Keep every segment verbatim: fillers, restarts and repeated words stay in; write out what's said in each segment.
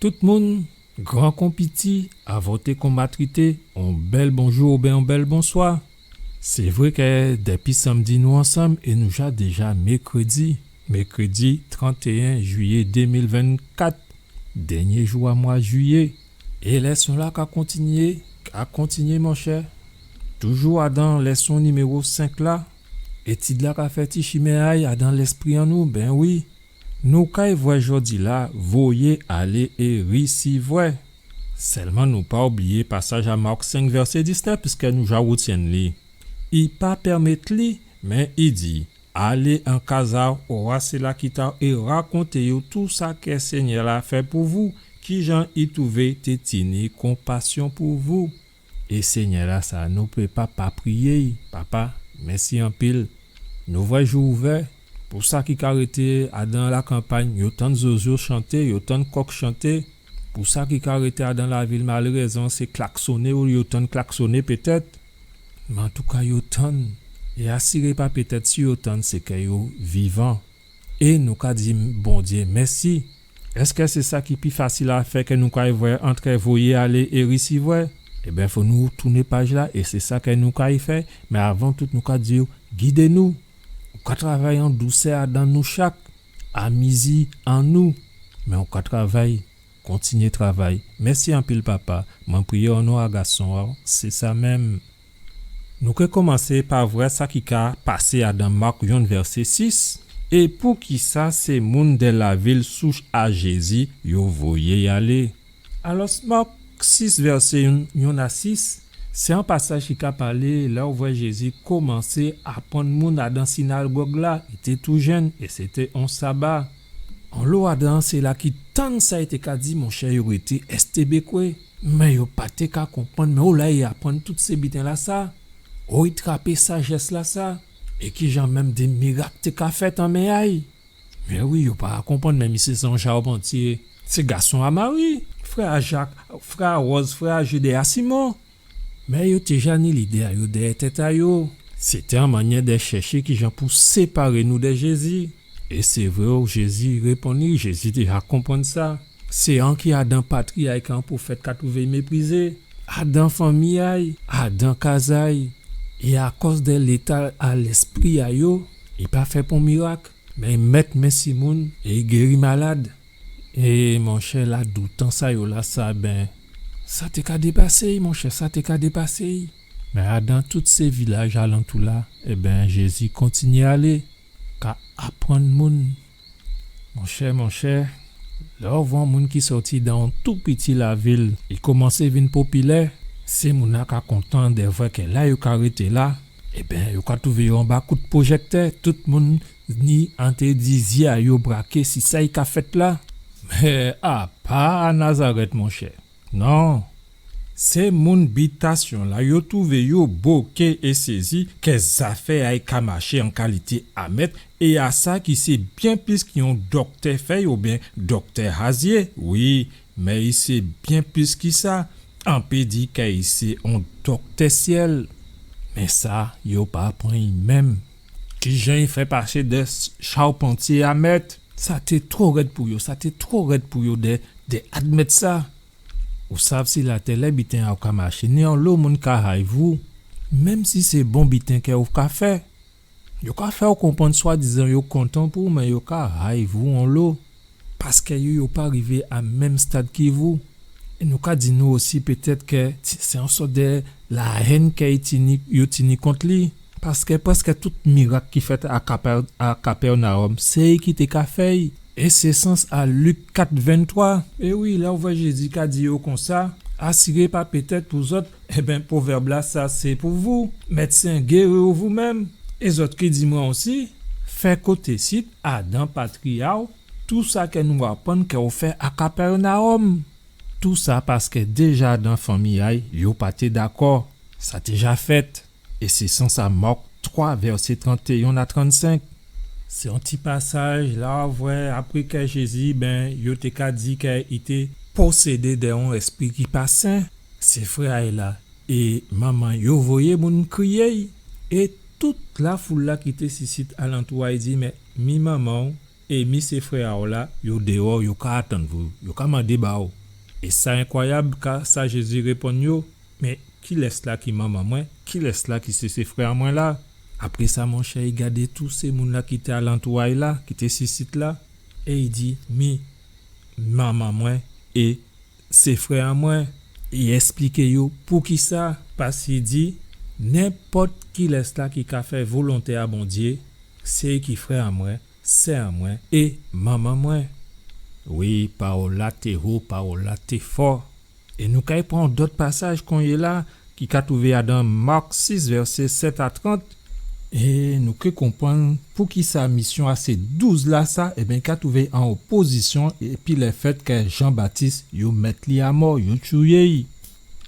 Tout moun, gran kon piti, avòté kon matrité, on bèl bonjou oubyen on bèl bonswa. Sé vré kè dépi sanmdi nou ansanm é nou ja déja mèkrédi, mèkrédi trantéyen jwiyé dé mil vennkat, dènyé jou a mwa jwiyé. É lèson-la ka kontinyé, ka kontinyé, monchè. Toujou adan lèson niméwo senk la, étid-la ka fè ti chimen a'y adan lèspri an nou, ben wi. Nou kay vwè jòdi-la, voyé alé é risivwè. Sèlman nou pa oubliyé pasaj a Mak senk vèsé diznèf, piskè nou ja woutyenn li. I pa pèmèt li, men i di, alé an kaz a owa sila ki ta'w é rakonté yo tou sa kè Sényè-la fè pou vou, kijan i touvé té tini konpasyon pou vou. É Sényè-la sa, nou pé pa pa priyé'y, Papa, mèsi anpil. Nou vwè jou ouvè, pou sa ki ka rété adan lakanpay, yo tann zozyo chanté, yo tann kòk chanté. Pou sa ki ka rété adan lavil, malérèzman, sé klaksoné, yo tann klaksoné pétèt. Men antouka, yo tann. É asiré pa pétèt si yo tann, sé kè yo vivan. É nou ka di Bondyé mèsi. Èskè sé sa ki pi fasil a fè kè nou kay vwè antrè voyé alé é risivwè? Ében, fò nou tounen paj-la, é sé sa kè nou kay fè. Men avan tout, nou ka di'w, gidé nou. Ou ka travay an dousè adan nou chak, a mizi an nou. Men ou ka travay, kontinyé travay. Mèsi anpil, Papa. Mwen priyé o non a gason a'w, sé sa menm. Nou ké komansé pa vwè sa ki ka pasé adan Mak yonn vèsé sis, é poukisa sé moun dè lavil souch a Jézi yo voyé'y alé. Alò, Mak sis vèsé yonn, yonn a sis, sé on pasaj ki ka palé lè ou vwè Jézi komansé aprann moun adan sinagòg-la, i té tou jenn, é sé té on saba. Onlo adan sila ki tann sa i té ka di, monchè, yo rété èstébékwé. Men yo pa té ka konprann, men ola i aprann tout sé biten-lasa? O i trapé sajès-lasa? É kijan menm dé mirak té ka fèt an men a'y? Men wi, yo pa konprann, men misyé sé on chawpantyé. Sé gason a Mari, frè a Jak, frè a Wòz, frè a Jidé, a Simon. Men yo té ja ni lidé a yo dèyè tèt a yo. Sé té on mannyè dè chèché kijan pou séparé nou dè Jézi. É sé vré, o, Jézi réponn li, Jézi té ja konprann sa. Sé an ki adan patri a'y kè on pwofèt ka twouvé'y méprizé, adan fanmi a'y, adan kaz a'y. É akòz dè léta a lèspri a yo, i pa fè pon mirak, men i mèt men si moun é i géri malad. É monchè, ladoutans a yo lasa, ben, sa té ka dépasé'y, monchè, sa té ka dépasé'y. Men adan tout sé vilaj alantou-la, ében, Jézi kontinyé alé, ka aprann moun. Monchè, monchè, lè ou vwè on moun ki sòti dan on tou piti lavil, i komansé vin popilè, sé moun-la ka kontan dè vwè kè la yo ka rété la, ében, yo ka twouvé yo anba kout pwojèktè, tout moun ni an té di zyé a yo braké si sa i ka fèt la. Men a pa a Nazarèt, monchè. Non. Sé moun bitasyon-la, yo twouvé yo boké é sézi kè zafè a'y ka maché an kalité a mèt, é a sa ki sé byen plis ki on dòktè fèy oubyen dòktè razyé. Wi, men i sé byen plis ki sa. An pé di kè i sé on dòktè syèl. Men sa, yo pa pran'y menm. Kijan i fè pasé dè chawpantyé a mèt? Sa té two rèd pou yo, sa té two rèd pou yo dè, dè admèt sa. Ou sav si latè lè biten a'w ka maché, ni onlo moun ka hay vou, menm si sé bon biten kè ou ka fè. Yo ka fè'w konprann swadizan yo kontan pou'w, men yo ka hay vou onlo. Paskè yo, yo pa rivé a menm stad ki vou. É nou ka di nou osi pétèt kè ti, sé on sòt dè lahèn kè i tini, yo tini kont li. Paskè prèskè tout mirak ki fèt a Kapè-, a Kapènawòm, sé i ki té ka fè'y. É sé sans a Lik kat venntwa. É wi, lè ou vwè Jézi ka di yo konsa, asiré pa pétèt pou zòt, ében, pwovèb-lasa sé pou vou. Mèdsen, géri ou vou menm. É zòt ki di mwen osi, fè koté sit, adan patri a'w, tou sa kè nou aprann kè ou fè a Kapènawòm. Tou sa paskè déja dan fanmi a'y, yo pa té dakò. Sa té ja fèt. É sé sans a Mak twa, vèsé trantéyen a trannsenk. Sé on ti pasaj la, vwè, apré kè Jézi, ben, yo té ka di kè i té posédé dè on èspri ki pa sen. Sé frè a'y la é manman yo voyé moun kriyé'y. É tout lafoul-la ki té sisit alantou a'y di, men mi manman'w, é mi sé frè a'w la, yo déwò, yo ka atann vou, yo ka mandé ba'w. É sa enkwayab, ka sa Jézi réponn yo, mé kilès la ki manman mwen, kilès la ki sé, sé frè an mwen la? Apré sa, monchè, i gadé tout sé moun la ki té alantou a'y la, ki té si sit la, é i di, mi manman mwen é sé frè an mwen. I èspliké yo poukisa, paskè i di, nenpòt kilès la ki ka fè volonté a Bondyé, sé ki frè an mwen, sè an mwen é manman mwen. Wi, pawòl la té ho, pawòl la té fò. É nou kay pran dòt pasaj konyéla ki ka twouvé adan Mak sis, vèsé sèt a trant. É nou ké konprann poukisa misyon a sé douz la sa, ében, i ka twouvé an opozisyon épi lèfèt kè Jan Batis, yo mèt li a mò, yo tchouyé'y.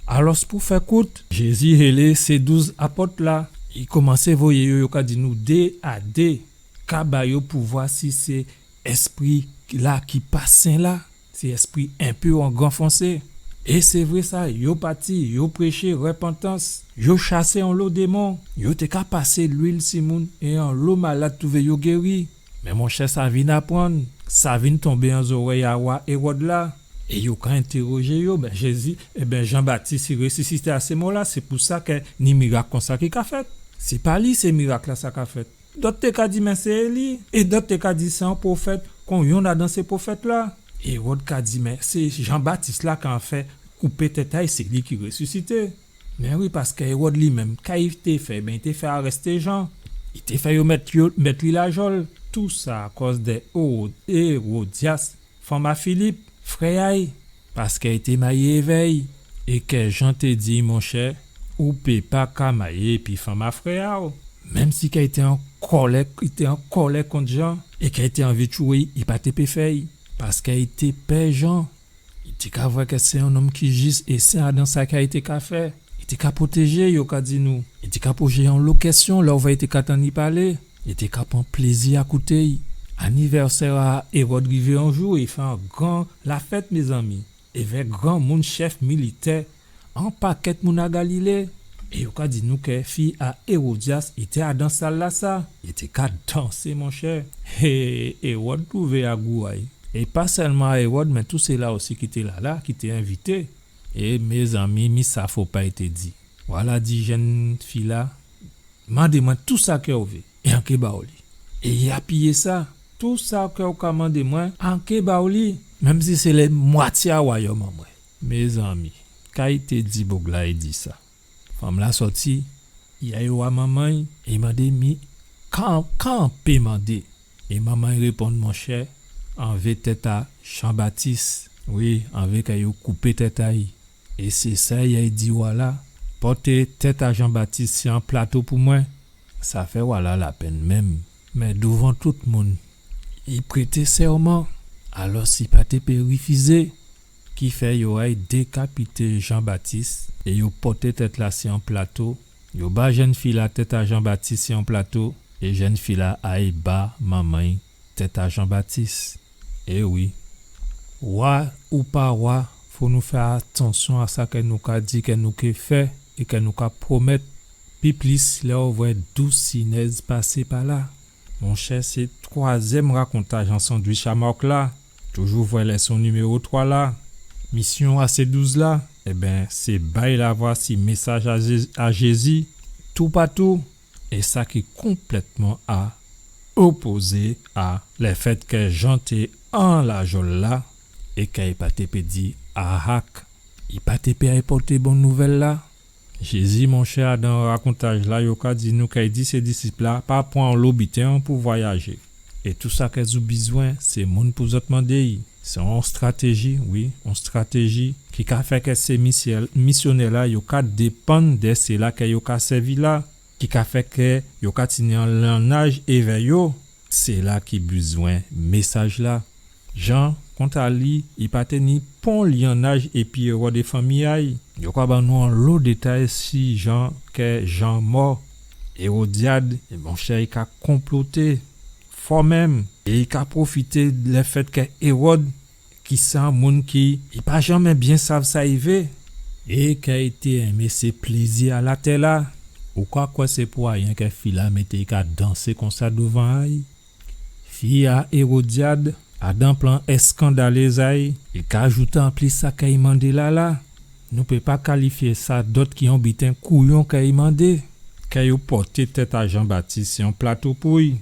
Alòs, pou fè kout, Jézi hélé sé douz apòt la. I komansé voyé yo, yo ka di nou dé a dé, ka ba yo pouvwa si sé èspri la ki pa sen la, sé èspri enpé an gran fransé. É sé vré sa, yo pati, yo préché répantans, yo chasé onlo démon, yo té ka pasé lwil si moun é onlo malad twouvé yo géri. Mé monchè, sa vin aprann, sa vin tonbé an zòrèy a wa Éwòd la. É yo ka entèwojé yo, ben Jézi, ében, Jan Batis i résisité a sé mò la, sé pou sa kè ni mirak konsa ki ka fèt. Sé pa li, sé mirak la sa ka fèt. Dòt té ka di, mé sé Éli. É dòt té ka di, sé on pwofèt, kon yonn adan sé pwofèt la. Éwòd ka di, mé sé Jan Batis la k'an fè koupé tèt a'y, sé li ki résisité. Mé wi, paskè Éwòd li menm, ka i té fè, ben, i té fè arèsté Jan. I té fè yo mèt yo, mèt li lajòl. Tousa akòz dè Éwo-, Éwodyas, fanm a Filip, frè a'y. Paskè i té mayé évè'y, é kè Jan té di, monchè, ou pé pa ka mayé épi fanm a frè a'w. Menm si kè i té an kòlè, i té an kòlè kont Jan, é kè i té anvi tchouyé'y, i pa té pé fè'y. Paskè i té pè Jan. I té ka vwè kè sé on nonm ki jis é sen adan sa kè i té ka fè. I té ka pwotéjé, yo ka di nou. I té ka pozé onlo kèsyon, lè ou vwè i té ka tann i palé. I té ka pran plézi a kouté'y. Anivèsè a Éwòd rivé on jou, i fè on gran lafèt, mézanmi. Évè granmoun, chèf militè, on pakèt moun a Galilé. É yo ka di nou kè fi a Éwodyas, i té adan sal la sa. I té ka dansé, monchè. Hé, Éwòd twouvé a gou a'y. É pa sèlman a Éwòd, mé tout sila osi ki té la la, ki té envité. É mézanmi, mi sa fo pa i té di. Vwala, di jenn fi la, mandé mwen tousa kè ou vé, é an ké ba'w li. É i apiyé sa, tousa kè ou ka mandé mwen, an ké ba'w li, menm si sé lè mwatyé a wayòm an mwen. Mézanmi, ka i té di boug la i di sa. Fanm la sòti, i ay wa manman'y, é i mandé, mi, ka, ka an pé mandé? É manman'y réponn, monchè, an vé tèt a Jan Batis. Wi, an vé kè yo koupé tèt a'y. É sé sa i ay di wa la, pòté tèt a Jan Batis si on plato pou mwen. Sa fè wa la lapenn menm. Mé douvan tout moun, i prété sèman, alòs i pa té pé rifizé. Ki fè yo ay dékapité Jan Batis é yo pòté tèt la si on plato. Yo ba jenn fi la tèt a Jan Batis si on plato, é jenn fi la ay ba manman'y tèt a Jan Batis. É wi, wa ou pa wa, fo nou fè atansyon a sa kè nou ka di, kè nou ké fè é kè nou ka pwomèt, pi plis lè ou vwè dousinèz pasé pa la. Monchè, sé twazyèm rakontaj an sandwich a Mak la. Toujou vwè lèson niméwo twa la. Misyon a sé douz la, ében, sé bay lavwa si mésaj a Jé-, a Jézi toupatou. É sa ki konplètman a opozé a lèfèt kè Jan té an lajòl la, é kè i pa té pé di ahak, i pa té pé ay pòté bon nouvèl la. Jézi, monchè, adan rakontaj la, yo ka di nou kè i di sé disip la, pa pran onlo biten pou vwayajé. É tousa kè zòt bizwen, sé moun pou zòt mandé'y. Sé on stratéji, wi, on stratéji ki ka fè kè sé misyè-, misyonè la, yo ka dépann dè sila kè yo ka sèvi la, ki ka fè kè yo ka tini on lyannaj évè yo. Sila ki bizwen mésaj la. Jan, kanta li, i pa té ni pon lyannaj épi Éwòd é fanmi a'y. Yo ka ban nou onlo détay si jan kè Jan mò. Éwodyad, é monchè, i ka konploté fò menm. É i ka pwofité lèfèt kè Éwòd, ki sé on moun ki, i pa janmé byen sav sa i vé, é kè i té enmé sé plézi a latè la. Ou ka kwè sé pou ayen kè fi la mété i ka dansé konsa douvan a'y? ki a Éwodiad, adan plan èskandalèz a'y, i ka ajouté anplis sa kè i mandé la la. Nou pé pa kalifyé sa dòt ki on biten kouyon kè i mandé, kè yo pòté tèt a Jan Batis si on plato pou'y.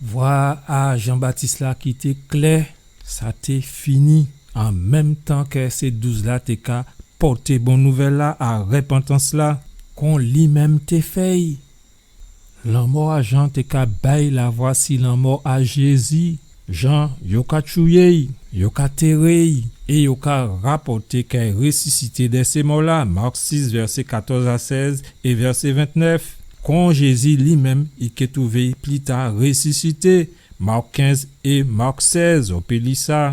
Vwa a Jan Batis la ki té klè, sa té fini. An menm tan kè sé douz la té ka pòté bon nouvèl la a répantans la, kon li menm té fè'y. Lanmò a Jan té ka bay lavwa si lanmò a Jézi. Jan, yo ka tchouyé'y, yo ka téré'y, é yo ka rapòté kè i résisité dè sé mò la, Mak sis, vèsé katòz a sèz é vèsé ventnèf. Kon Jézi li menm, i ké twouvé'y pli ta résisité, Mak kenz é Mak sèz, ou pé li sa.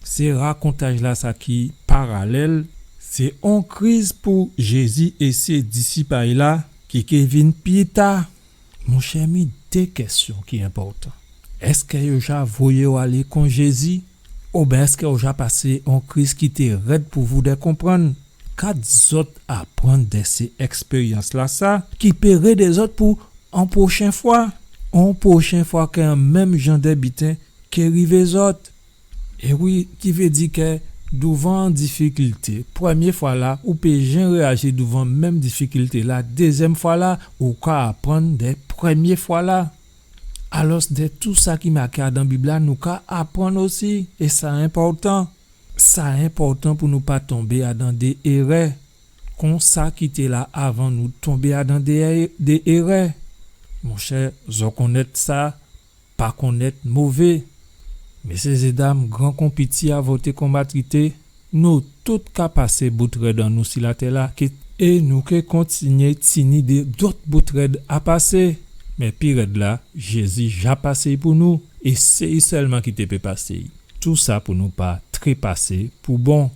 Sé rakontaj la sa ki paralèl, sé on kriz pou Jézi é sé disip a'y la ki ké vin pli ta. Monchè, mi dé kèsyon ki enpòtan. Èskè yo ja voyé'w alé kon Jézi? Oben èskè ou ja pasé on kriz ki té rèd pou vou dè konprann? Ka zòt aprann dè sé èkspéryans la sa ki pé rédé zòt pou on pwochen fwa? On pwochen fwa kè on menm jan dè biten ké rivé zòt. É wi, ki vé di kè douvan difikilté, prèmyé fwa la, ou pé jen réaji douvan menm difikilté la, dézyèm fwa la, ou ka aprann dè prèmyé fwa la. Alòs, dè tou sa ki maké adan Bib la, nou ka aprann osi, é sa enpòtan. Sa enpòtan pou nou pa tonbé adan dé érè. Kon sa ki té la avan nou tonbé adan dé, dé érè. Monchè, zò konnèt sa, pa konnèt mové. Mésyé é dam, gran kon piti, avòté kon matrité, nou tout ka pasé bout rèd an nou si latè la, ké, é nou ké kontinyé tini dé dòt bout rèd a pasé. Mé pi rèd la, Jézi ja pasé'y pou nou, é sé'y sèlman ki té pé pasé'y. Tou sa pou nou pa trépasé pou bon.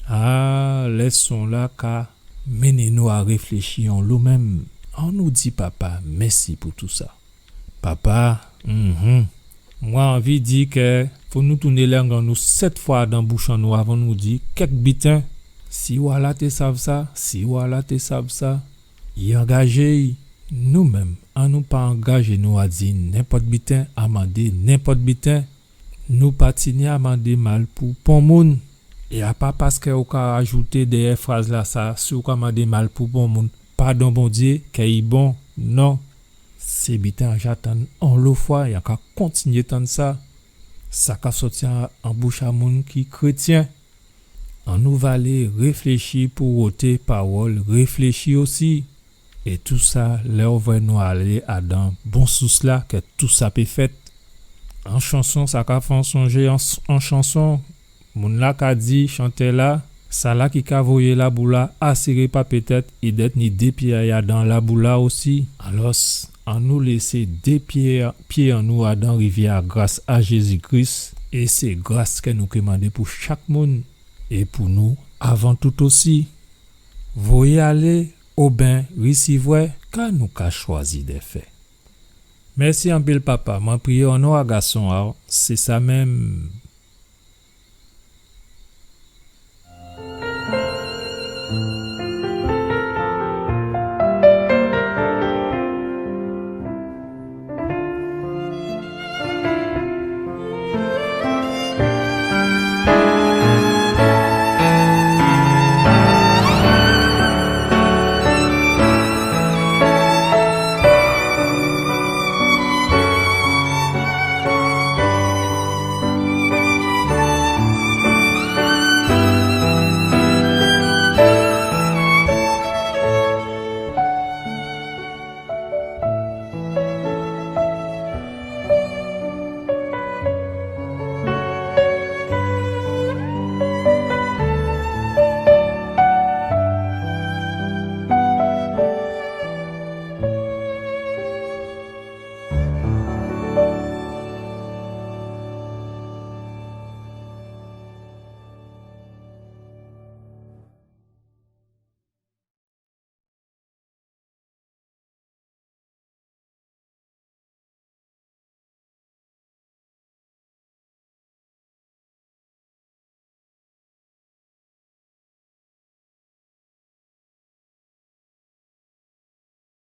A, lèson la ka mennen nou a réfléchi onlo menm. Annou di Papa mèsi pou tou sa. Papa, mhm. Mwen anvi di kè fò nou tounen lang an nou sèt fwa adan bouch an nou avan nou di kèk biten. Si wa la té sav sa, si wa la té sav sa, i angajé'y. Nou menm, annou pa angajé nou a di nenpòt biten, a mandé nenpòt biten. Nou pa tini a mandé mal pou pon moun. É a pa paskè ou ka ajouté dèyè fraz la sa, si ou ka mandé mal pou pon moun, padon Bondyé, kè i bon. Non. Sé biten an ja tann onlo fwa, é an ka kontinyé tann sa. Sa ka sòti an, an bouch a moun ki krétyen. Annou valé réfléchi pou woté pawòl réfléchi osi. É tou sa, lè ou vwè nou alé adan bon sous la, kè tou sa pé fèt. An chanson, sa ka fè an sonjé an, an chanson. Moun la ka di, chantè la, sala ki ka voyé labou la, asiré pa pétèt, i dèt ni dé pyé a'y adan labou la osi. Alòs, annou lésé dé pyé, pyé an nou adan rivyè a gras a Jézi Kris, é sé gras kè nou ké mandé pou chak moun, é pou nou avan tout osi. Voyé alé, oben risivwè, ka nou ka chwazi dè fè? Mèsi anpil, Papa. Mwen priyé o non a gason a'w, sé sa menm.